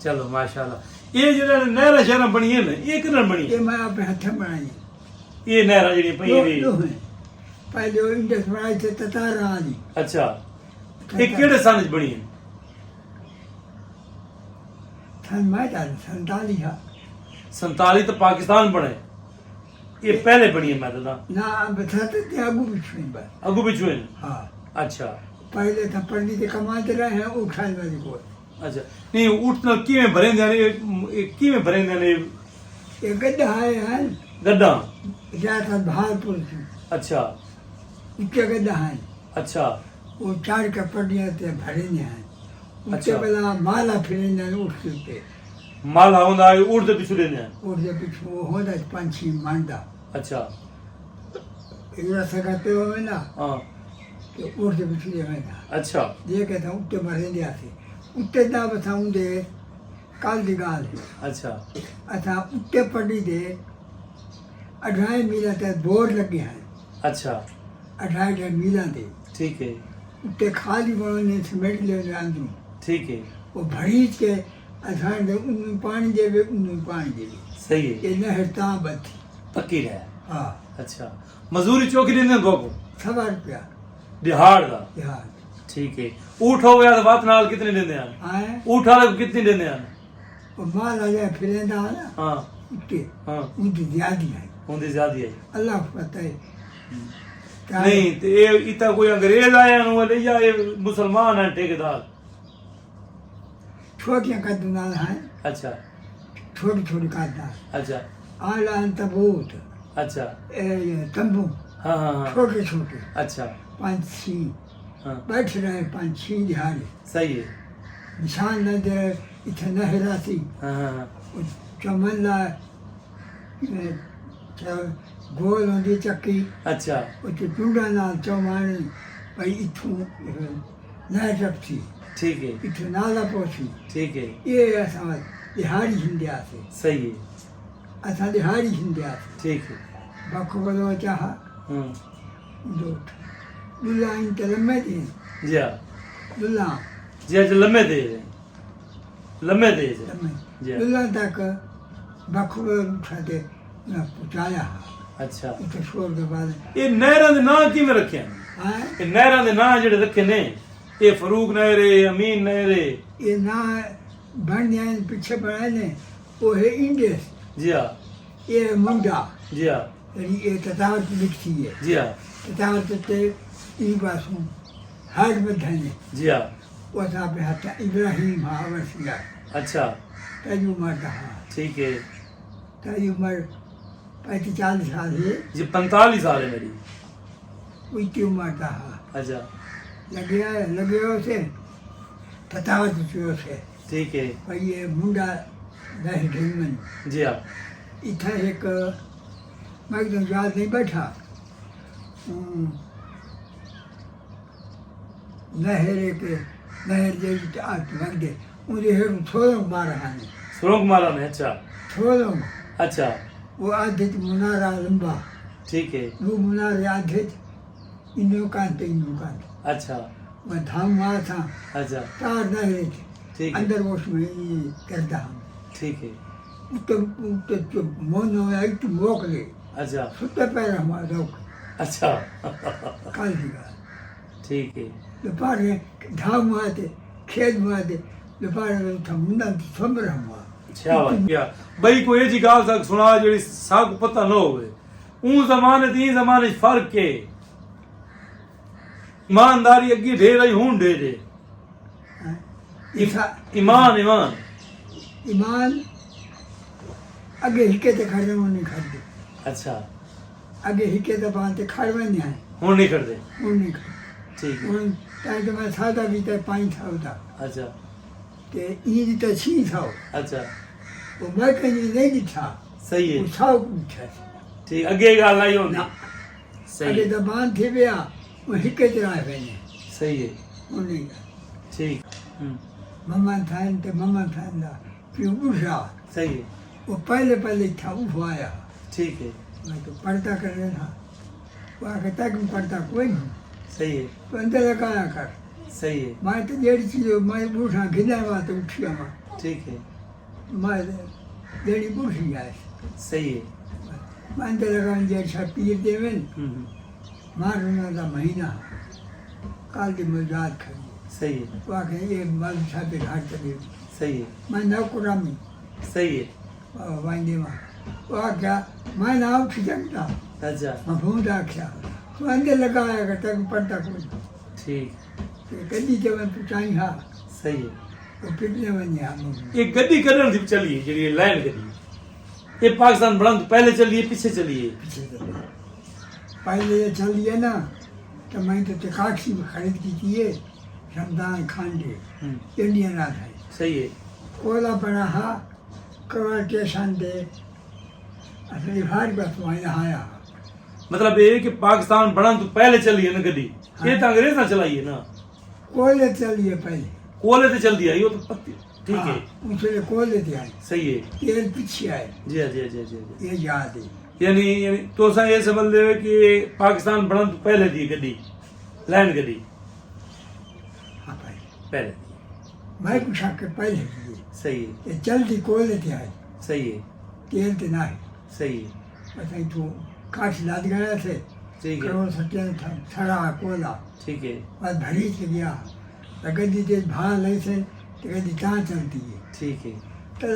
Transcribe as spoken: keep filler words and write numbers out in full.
چلو ماشاءاللہ۔ یہ جڑا نہرا شہرا بنی ہے نا، یہ کدھر بنی ہے؟ یہ میں اپنے ہتھے بنائی ہے۔ یہ نہرا جڑی پئی دو ہے۔ دو ہیں۔ پہلے وہ انڈس بنائی تھے تتار آلی۔ اچھا۔ یہ کیڑے سن وچ بنی ہے؟ سن میں جان سنتالی ہا۔ سنتالی تو پاکستان بنے۔ یہ پہلے بنی ہے میں تو نہ۔ اب تھا تے اگو پچھو ہیں بس۔ اگو پچھو ہیں؟ ہاں۔ اچھا۔ پہلے تھا پنڈی تے کماتے رہے ہیں، اٹھائے والی کو۔ اچھا۔ نہیں، اٹھ نال کیویں بھریندے نے؟ یہ، یہ کیویں بھریندے نے؟ یہ گڈھا ہے، ہیں؟ گڈھا؟ زیادہ بھال پور سے۔ اچھا۔ اچے گڈھا ہے۔ اچھا۔ وہ چار کے پڈیاں تے بھریندے ہیں۔ اچھا۔ اچے بلا مالا پھریندے ہیں اٹھ کے اتے۔ مالا ہوندا ہے، اٹھ دے پچھوں ڈیندے ہیں۔ اٹھ دے پچھوں وہ ہوندا ہے پانچ چھ من دا۔ اچھا۔ ایرا سگا تے ہوئے نا۔ ہاں۔ کہ اٹھ دے پچھوں ڈیندے ہیں۔ اچھا۔ جے کہ تھا اتے بھریندے آتے۔ اتے دا بتاؤں دے کل دی ڳالھ ہے۔ اچھا۔ اساں اتے پڈی دے اڈھائیں میلاں تے بور لڳے ہن۔ اچھا۔ اڈھائیں، اڈھائیں میلاں دے۔ ٹھیک ہے۔ اتے خالی بݨوندے، سیمنٹ لیندے اندروں۔ ٹھیک ہے۔ او بھریج کے اساں دے اندروں پاݨی ݙیوے، اندروں پاݨی ݙیوے۔ صحیح ہے۔ اے نہر تاں ٻدھی۔ پکی رہ۔ ہاں۔ اچھا۔ مزوری چوکی ݙیندے ہن کو؟ سوا روپیہ۔ ݙیہاڑ دا؟ ݙیہاڑ۔ ٹھیک ہے۔ اونٹ ہووے تاں وت نال کتنی ݙیندے ہن؟ ہاں۔ اونٹ والے کوں کتنی ݙیندے ہن؟ او مال آیا پھریندا ہا نا۔ ہاں۔ اتے۔ ہاں۔ اون دی زیادی ہے۔ اون دی زیادی ہے۔ اللہ کو پتہ ہے۔ ہوں۔ کیا نہیں، تے اے اتھاں کوئی انگریز آئے ہن والے یا اے مسلمان ہن ٹھیکیدار؟ چھوٹیاں قد نال ہیں۔ اچھا۔ چھوٹی چھوٹی قد نال۔ اچھا۔ اعلیٰ عنکبوت۔ اچھا۔ اے تمبو۔ ہاں، ہاں، ہاں۔ چھوٹے چھوٹے۔ اچھا۔ پنج چھی۔ ہاں۔ بیٹھے رہے پنج چھی ݙیہاڑے۔ صحیح ہے۔ نشان نہ دے، اتھے نہر آسی۔ ہاں، ہاں، ہاں۔ او چمن لا، اے، چا-، گول ہوندی چکی۔ اچھا۔ او چ ٹنڈا نال چوماݨی، بھئی اتھوں، اے، نہر ٹپسی۔ ٹھیک ہے۔ اتھوں نالا پہنچی۔ ٹھیک ہے۔ اے اساں ݙیہاڑی ہندے آسے۔ صحیح ہے۔ اساں ݙیہاڑی ہندے آسے۔ ٹھیک ہے۔ بکھ بلوچ آہا۔ ہوں۔ ݙو۔ ݙلھاں ایں تے لمے تے۔ جی ہاں۔ ݙلھاں۔ جی ہاں، جی لمے تے۔ لمے تے۔ لمے۔ جی ہاں۔ ݙلھاں تک بکھ بلوچ اٹھا تے انہاں پہنچایا ہا۔ اچھا۔ اتھے شور دے بعد۔ اے نہراں دے ناں کیویں رکھے ہن؟ ہاں؟ اے نہراں دے ناں جڑے رکھے نے، اے فاروق نہر ہے، امین نہر ہے۔ اے ناں بݨ ڳئے ہن، پچھے بݨائے نے، او ہے انڈس۔ جی ہاں۔ اے منڈا۔ جی ہاں۔ یعنی اے تتاوت لکھتی ہے۔ جی ہاں۔ تتاوت تے ایں پاسوں ہر ٻدھے نے۔ جی ہاں۔ او صاحب ہتھ ابراہیم ہا، اول سنگار۔ اچھا۔ تیجو مرد ہا۔ ٹھیک ہے۔ تیجو مرد پینتی چالیس سال ہے۔ جی، پنتالیس سال ہے میری۔ اچی عمر دا ہا۔ اچھا۔ لڳیا، لڳیا ہوسے، تتاوت چ ہوسے۔ ٹھیک ہے۔ بھئی اے منڈا ݙس گھن ونڄ۔ جی ہاں۔ اتھاں ہک، میں تو یاد نہیں بیٹھا۔ ہوں۔ نہر ہے کہ نہر جیڑھی تے آ کے وڳدے، اوندے ہیٹھوں سرنگ مارا ہن۔ سرنگ مارا نے، اچھا۔ سرنگ۔ اچھا۔ او ادھ اچ منارہ لمبا۔ ٹھیک ہے۔ ݙو منارے ادھ اچ، انہوں کندھ تے انہوں کندھ۔ اچھا۔ میں دھاؤں آ تھا۔ اچھا۔ تار نہر اچ۔ ٹھیک ہے۔ اندر اس میں ایں کردا ہم۔ ٹھیک ہے۔ اتے، اتے چ-، من ہویا اچ موکلے۔ اچھا۔ ستے پیر ہم روک۔ اچھا۔ کل دی ڳالھ۔ ٹھیک ہے۔ ݙوپہرے دھاؤں آ تے، کھیݙ مار تے، ݙوپہرے اتھاں منڈا تے سمر ہم آ۔ اچھا بھائی، کیا بھائی کوئی ایجھی ڳالھ ساکوں سݨا جیڑھی ساکوں پتہ نہ ہووے۔ اوں زمانے تے ایں زمانے اچ فرق ہے۔ ایمانداری اڳے ڈھیر ہئی، ہݨ ڈھیر ہے۔ ہاں۔ ایم-، ایمان، ایمان۔ ایمان اڳے ہکے تے کھڑے، ہݨ نہیں کھڑدے۔ اچھا۔ اڳے ہکے تے بان تے کھڑ ویندے ہیں۔ ہݨ نہیں کھڑدے۔ ہݨ نہیں کھڑدے۔ ٹھیک ہے۔ ہݨ تاں جو میں سادہ بھی تے پائیں تھا ہوتا۔ اچھا۔ تے ایں دی تے چھی تھا۔ اچھا۔ او میں کہیں نہیں ݙٹھا۔ صحیح ہے۔ او ساؤ کو ݙٹھا سی۔ ٹھیک، اڳے ڳالھ آئی ہوندی۔ نہ۔ صحیح۔ اڳے زبان تھی پیا، او ہکے چ رہ ویندے۔ صحیح ہے۔ او نہیں ڳالھ۔ ٹھیک۔ ہوں۔ ممن تھا تے ممن تھا دا پیو ٻڈھا۔ صحیح ہے۔ او پہلے پہلے تھا اٹھ آیا۔ ٹھیک ہے۔ میں تو پردہ کرݨا تھا۔ او آکھے تیکوں پردہ کوئی نہیں۔ صحیح ہے۔ تو اندر لگایا کر۔ صحیح ہے۔ میں تو جیڑھی چیز ہو، میں ٻڈھا گھدݨ واسطے اٹھیا ہاں۔ ٹھیک ہے۔ میں جیڑھی ٻڈھی آئے۔ صحیح ہے۔ میں تے لگا جے شاہ پیر دے ون۔ ہوں ہوں۔ مار انہاں دا مہینہ، کل دی مزاد کھڑی ہے۔ صحیح ہے۔ وہ آکھے یہ مال شاہ دے گھر چلے۔ صحیح ہے۔ میں نہ کرامی۔ صحیح ہے۔ ونڄ ݙیواں۔ او آکھیا، میں نہ اٹھ سڳدا۔ اچھا۔ میں فون تے آکھیا، توں اندر لڳا آیا کر، تیکوں پردہ کوئی۔ ٹھیک۔ تے گݙی تے ونڄ پچائیں ہا۔ صحیح ہے۔ او پکڑے ونڄے ہا مونگھ۔ یہ گڈی کڈن دی چلی ہے، جڑی لائن گڈی؟ یہ پاکستان بنان تو پہلے چلی ہے، پیچھے چلی ہے؟ پیچھے چلی ہے۔ پہلے یہ چلی ہے نا، تو میں تو تے کاکسی میں خرید کی تھی ہے، رمضان خان دے، ہوں۔ انڈین رات ہے۔ صحیح ہے۔ اولا بڑا ہا، کروڑ ٹیشن دے، اصل افار بس وائنا آیا۔ مطلب یہ کہ پاکستان بنان تو پہلے چلی ہے نا گڈی، ہاں۔ یہ تو انگریزاں چلائی ہے نا؟ کولے چلی ہے پہلے۔ کولے تے چلدی آئی، وہ تو پتی، ٹھیک ہاں، ہے۔ اس ویلے کولے تے آئی۔ صحیح ہے۔ تیل پچھے آئے۔ جی ہاں، جی ہاں، جی ہاں، جی ہاں، جی ہاں۔ یہ یاد ہے۔ یعنی، یعنی تو ساں یہ سمجھ لے کہ پاکستان بنان تو پہلے دی گڈی، لائن گڈی۔ ہاں بھائی۔ پہلے۔ میں کچھ آ کے پہلے دی ہے۔ صحیح ہے۔ یہ چلدی کولے تے آئی۔ صحیح ہے۔ تیل تے نہ ہے۔ صحیح ہے۔ اساں اتھوں کاش لد گئے تھے۔ ٹھیک ہے۔ کروڑ سٹے تھا، سڑا کولا۔ ٹھیک ہے۔ بس بھری سے گیا۔ تو گڈی تے بھا لئی سے، تو گڈی تاں چلتی ہے۔ ٹھیک ہے۔ تو